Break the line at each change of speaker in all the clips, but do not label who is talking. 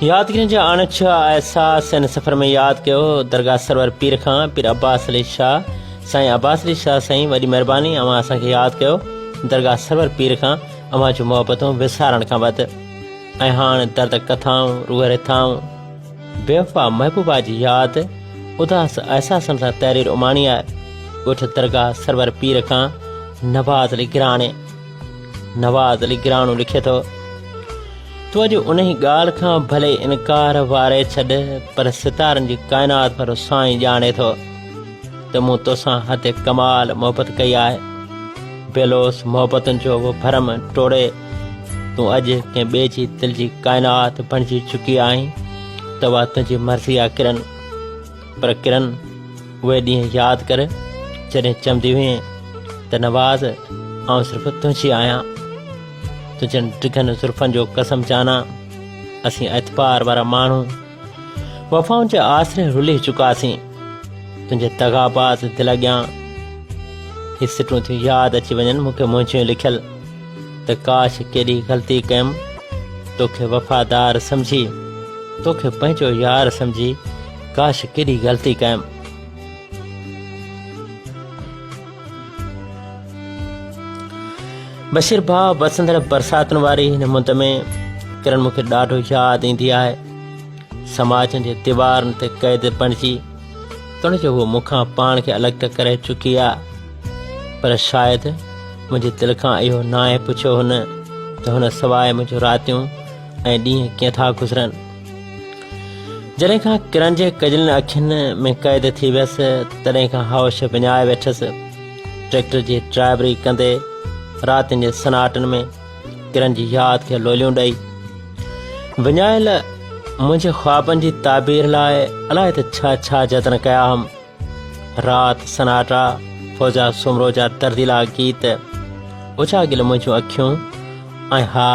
يادگيرين جا اڻ ڇهيا احساس هن سفر ۾ ياد ڪيو درگاهه سرور پير کان پير عباس علي شاهه سائين عباس علي شاهه سائين وڏي مهرباني اوهان اسان کي ياد ڪيو درگاهه سرور پير کان اوهان جون محبتون وسارڻ کان وڌ ۽ هاڻ درد ڪٿائون روح رٿائون بيوفا محبوبا جي ياد اداس احساسن سان تحرير اماڻي آهي ڳوٺ درگاهه سرور پير کان نواز علي گراڻي نواز علي گراڻو لکي ٿو، تون اڄ انهي ڳالهه کان ڀلي انڪار واري ڇڏ پر ستارن جي ڪائنات وارو سائين ڄاڻي ٿو ته مون توسان حد ڪمال محبت ڪئي آهي. بي لوث محبتن جو اهو ڀرم ٽوڙي تون اڄ ڪنهن ٻئي جي دل جي ڪائنات بڻجي چڪي آهين ته اها تنهنجي مرضي آ ڪرن. پر ڪرن اهي ڏينهن ياد ڪر جڏهن چوندي هئين ته نواز آئون صرف تنهنجي آهيان تنهنجن ڊگهن زلفن جو قسم جانا اسين اعتبار وارا ماڻهو وفائن جي آسري رلي چڪاسين تنهنجي دغاباز دل اڳيان هي سٽون ٿيون ياد اچي وڃن مون کي منهنجيون لکيل ته ڪاش ڪيڏي غلطي ڪيم توکي وفادار سمجهي توکي پنهنجو يار سمجهي ڪاش ڪيڏي غلطي ڪيم. بشير ڀاء وسندڙ برساتن واري هن مند ۾ ڪرن مون کي ڏاڍو ياد ايندي آهي. سماجن جي ديوارن تي قيد بڻجي توڻي جو هوء مون کان پاڻ کي الڳ ته ڪري چڪي آ پر شايد منهنجي دل کان اهو ناهي پڇيو هن ته هن سواء منهنجون راتيون ۽ ڏينهن ڪيئن ٿا گذرن. جڏهن کان ڪرن جي ڪجلين اکين ۾ قيد ٿي ويس، تڏهن کان هوش وڃائي ويٺس. ٽريڪٽر جي ڊرائيوري ڪندي راتين جي سناٽن ۾ ڪرن جي ياد کي لوليون ڏئي وڃايل منهنجي خوابن جي تعبير لاء الائي ته ڇا ڇا جتن ڪيا هئم. رات سناٽا، فوزيا سومرو جا درديلا گيت، اجاڳيل منهنجون اکيون ۽ ها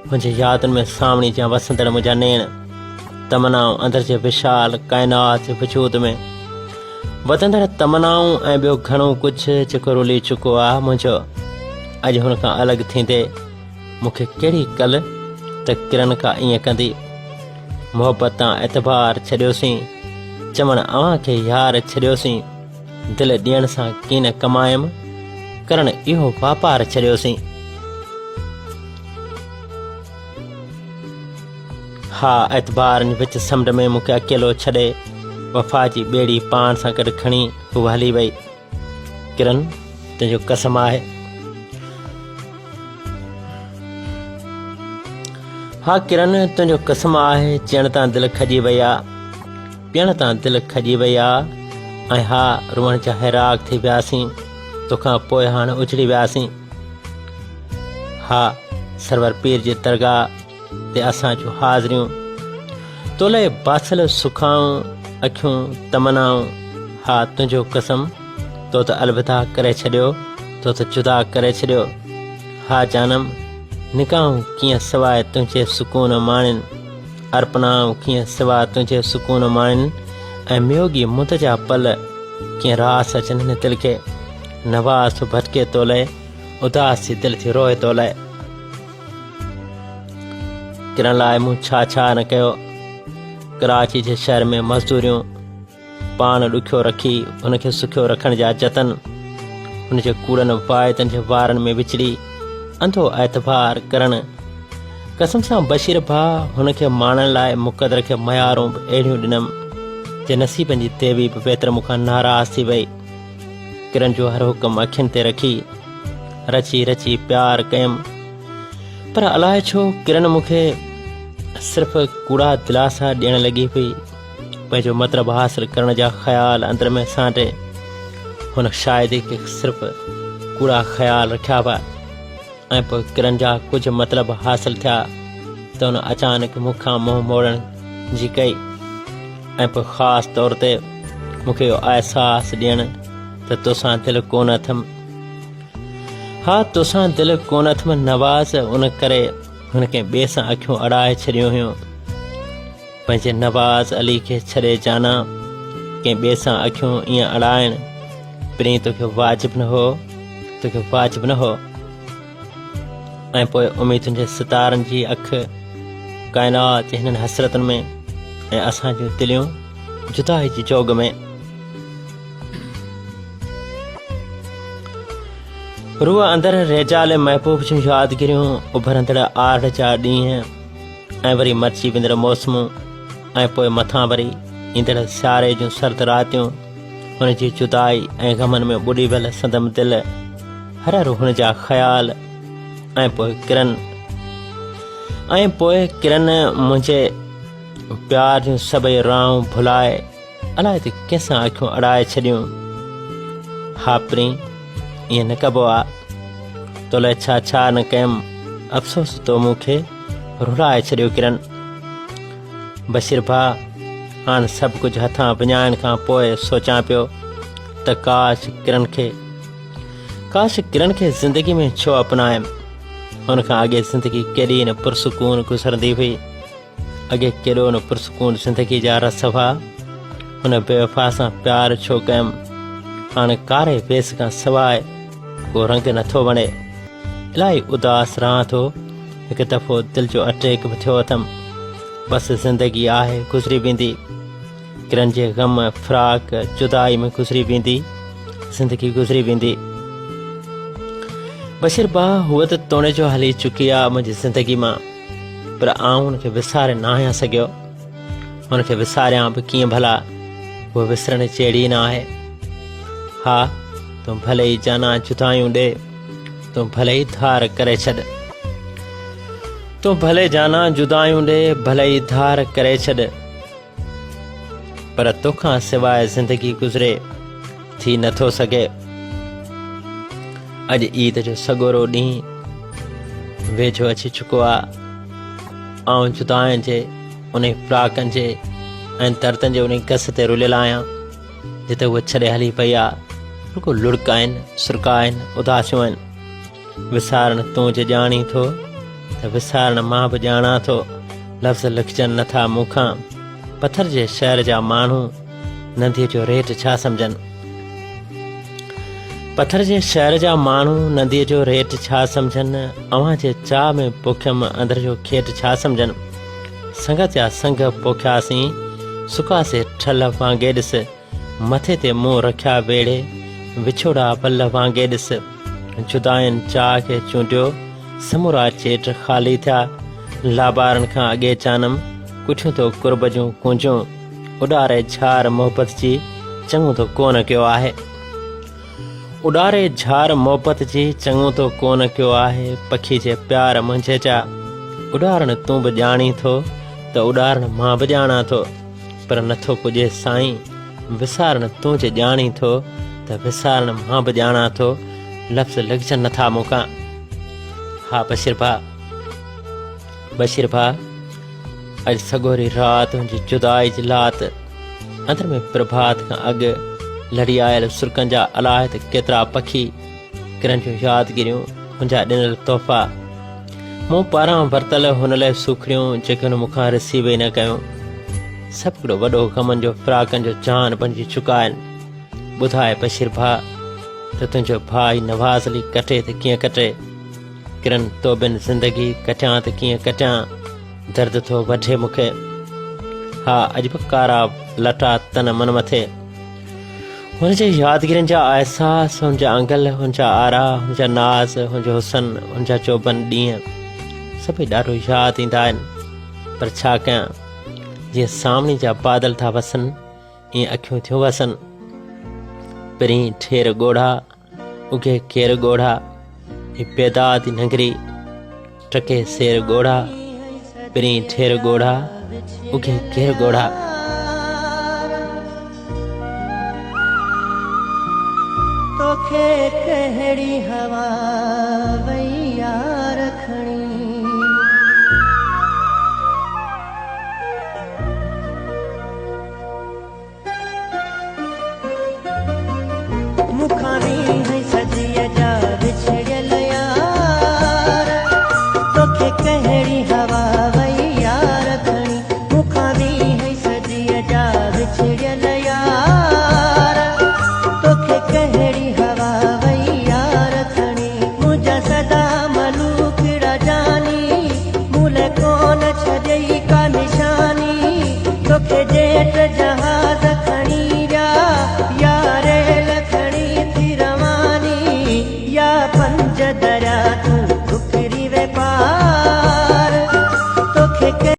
منهنجي يادن ۾ سانوڻي جيان وسندڙ منهنجا نيڻ، تمنائون اندر جي وشال ڪائنات جي وجود ۾ وڌندڙ تمنائون ۽ ٻيو گهڻو ڪجهه جيڪو رلي چڪو آ منهنجو اڄ هن کان الڳ ٿيندي مون کي ڪهڙي ڪل ته ڪرن ڪا ائين ڪندي. محبت تان اعتبار ڇڏيوسين، چوڻ اوهان کي يار ڇڏيوسين، دل ڏيڻ سان ڪين ڪمايم، ڪرڻ اهو واپار ڇڏيوسين. ها اعتبارن وچ سمنڊ ۾ مون کي اڪيلو ڇڏي، وفا جي ٻيڙي پاڻ سان گڏ کڻي هوء هلي وئي. ڪرن تنهنجو قسم آهي. ها ڪرن تنهنجو قسم آهي چيڻ تان دل کڄي وئي آ پيڻ تان دل کڄي وئي آ ۽ ها روئڻ جا هيراڪ ٿي وياسين توکان پوء هاڻ اجڙي وياسين ها سرور پير جي درگاهه تي اسان جون حاضريون تو لئه باسل سکائون اکيون تمنائون ها تنهنجو قسم تو ته الوداع ڪري ڇڏيو تو ته جدا ڪري ڇڏيو ها جانم نگاهون ڪيئن سواء تنهنجي سڪون ماڻين ارپنائون ڪيئن سوا تنهنجي سڪون ماڻين ۽ ميوڳي مند جا پل ڪيئن راس اچن هن دل کي نواز ٿو ڀٽڪي تو لئه اداس ٿي دل ٿي روئي تو لئه. ڪرڻ لاء مون ڇا ڇا نه ڪيو. ڪراچي جي شهر ۾ مزدوريون پاڻ ڏکيو رکي هن کي سکيو رکڻ جا جتن، هن جي ڪوڙن واعدن جي وارن ۾ وچڙي انڌو اعتبار ڪرڻ. قسم سان بشير ڀاء هن کي ماڻڻ لاء مقدر کي ميارون به اهڙيون ڏنم جي نصيبن جي ديوي به ويتر مون کان ناراض ٿي وئي. ڪرن جو هر حڪم اکين تي رکي رچي رچي پيار ڪيم پر الائي ڇو ڪرن مون کي صرف ڪوڙا دلاسا ڏيڻ لڳي هئي. پنهنجو مطلب حاصل ڪرڻ جا خيال اندر ۾ سانڍي هن شايد ئي صرف ڪوڙا خيال رکيا هئا ۽ پوء ڪرن جا ڪجهه مطلب حاصل ٿيا ته هن اچانڪ مون کان منهن موڙڻ جي ڪئي ۽ پوء خاص طور تي مون کي اهو احساس ڏيڻ ته توسان دل ڪونه اٿم. ها توسان دل ڪونه اٿم نواز ان ڪري هن ڪنهن ٻئي سان اکيون اڙائي ڇڏيون هيون. پنهنجي نواز علي کي ڇڏي جانا ڪنهن ٻئي سان اکيون ائين اڙائڻ پرين توکي واجب نه هو توکي واجب نه هو ۽ پوء اميدن جي ستارن جي اک ڪائنات جي هنن حسرتن ۾ ۽ اسان جون دليون جدائي جي جوڳ ۾. روح اندر ريجال محبوب جون يادگيريون، اڀرندڙ آرڙ جا ڏينهن ۽ وري مرچي ويندڙ موسمون ۽ پوء مٿان وري ايندڙ سياري جون سرد راتيون، هن جي جدائي ۽ غمن ۾ ٻڏي ويل سندم دل، هر هر هن جا خيال ۽ پوء ڪرن ۽ پوء ڪرن منهنجي پيار جون سڀئي راهون ڀلائي الائي ته ڪنهن سان اکيون اڙائي ڇڏيون. ها پرين، ائين نه ڪبو آ. تو لاء ڇا ڇا نه ڪيم، افسوس تو مون کي رلائي ڇڏيو ڪرن. بشير ڀاء، هاڻ سڀ ڪجهه هٿان وڃائڻ کان پوء سوچان پيو ته ڪاش ڪرن کي ڪاش ڪرن کي زندگي ۾ ڇو اپنايم. هن کان اڳي زندگي ڪيڏي نه پرسڪون گذرندي هئي. اڳي ڪيڏو نه پرسڪون زندگي جا رس هئا. هن بيوفا سان پيار ڇو ڪيم؟ هاڻ ڪاري ويس کان سواء ڪو رنگ نٿو وڻي. الاهي اداس رهان ٿو. هڪ دفعو دل جو اٽيڪ به ٿيو اٿم. بس زندگي آهي گذري ويندي. ڪرن جي غم، فراق، جدائي ۾ گذري ويندي. زندگي گذري ويندي. بشير ڀاء هوء ته توڻي جو هلي چڪي آ منهنجي زندگي مان. پر آئون هن کي وساري ناهيان سگهيو. هن کي وساريان به ڪيئن ڀلا، هوء وسرڻ جهڙي نه آهي. ها، تون ڀلي ئي جانان جدايون ڏي، تون ڀلي ئي ڌار ڪري ڇڏ. تون ڀلي جانان جدايون ڏي، ڀلي ئي ڌار ڪري ڇڏ. پر توکان سواء زندگي گذري ٿي نه ٿو سگهي. اڄ عيد جو سڳورو ڏينهن ويجهو اچي چڪو آ. آئون جدائين جي انهي فراقن جي ۽ دردن جي انهي گس تي رليل آهيان جتي هوء ڇڏي هلي پئي آ. رڳو لڙڪ آهن، سرڪا آهن، اداسيون آهن. وسارڻ تون جي ڄاڻين ٿو ته وسارڻ مان به ڄاڻان ٿو. لفظ لکجن نه ٿا مون کان. پٿر جي شهر جا ماڻهو نديء جو ريٽ ڇا سمجهن؟ پٿر جي شهر جا ماڻهو نديء جو ريٽ ڇا سمجهن؟ اوهان جي چاهه ۾ پوکيم اندر جو کيٽ ڇا سمجهن؟ سنگت جا سنگ پوکياسين، سڪاسي ٺلهه وانگي ڏس. مٿي تي منهن رکيا ويڙهي، وڇوڙا ول وانگي ڏس. جدائين چاهه کي چونڊيو، سمورا چيٽ خالي ٿيا. لابارن کان اڳي جانم، ڪٺيون تو قرب جون ڪونجون. اڏاري جھار محبت جي، چڱو تو ڪونه ڪيو آهي. اڏاري جھار محبت جي، چڱو تو ڪونه ڪيو آهي. پکي جي پيار منهنجي جا، اڏارڻ تون به ڄاڻين ٿو ته اڏارڻ مان به ڄاڻان ٿو. پر نٿو پڄي سائين وسارڻ تون جي ڄاڻين ٿو ته وسارڻ مان به ڄاڻان ٿو لفظ لکجن نٿا مون کان. ها بشير ڀاء بشير ڀاء اڄ سڳوري رات تنهنجي جدائي جي لات اندر ۾ پرڀات کان اڳ لڙي آيل سرڪن جا الاء ته ڪيترا پکي ڪرن جون يادگيريون هن جا ڏنل تحفا مون پاران ورتل هن لاء سوکڙيون جيڪي هن مون کان رسيو ئي نه ڪيون. سڀ هڪڙو وڏو غمن جو فراقن جو جهان بڻجي چڪا آهن. ٻڌاء بشير ڀاء ته تنهنجو ڀاء هي نواز علي ڪٽي ته ڪيئن ڪٽي؟ ڪرن تو بن زندگي ڪٽيان ته ڪيئن ڪٽيان؟ درد ٿو وڍي مون کي. ها اڄ به ڪارا لٽا تن من مٿي. هن جي يادگيرين جا احساس، هن جا انگل، هن جا آرا، هن جا ناز، هن جو حسن، هن جا چوبن ڏينهن سڀئي ڏاڍو ياد ايندا آهن. پر ڇا ڪيان، جيئن سانوڻي جا بادل ٿا وسن، ائين اکيون ٿيون وسن. پرين ٺير ڳوڙها، اگهي ڪير ڳوڙها، هي بيداد ننگري، ٽڪي سير ڳوڙها، پرين ٺير ڳوڙها، اگهي ڪير ڳوڙها.
توکي ڪهڙي هوا وئي يار کڻي. مون کان ويهه صديء جا وڇڙيل يار، توکي ڪهڙي هوا وئي يار کڻي. مون کان ويهه صديء جا وڇڙيل يار، توکي ڪهڙي هوا وئي يار کڻي. منهنجا سدا ملوڪڙا جاني، مون لئه ڪونه ڇڏيئي. پنج دريا تون اڪري وي پار.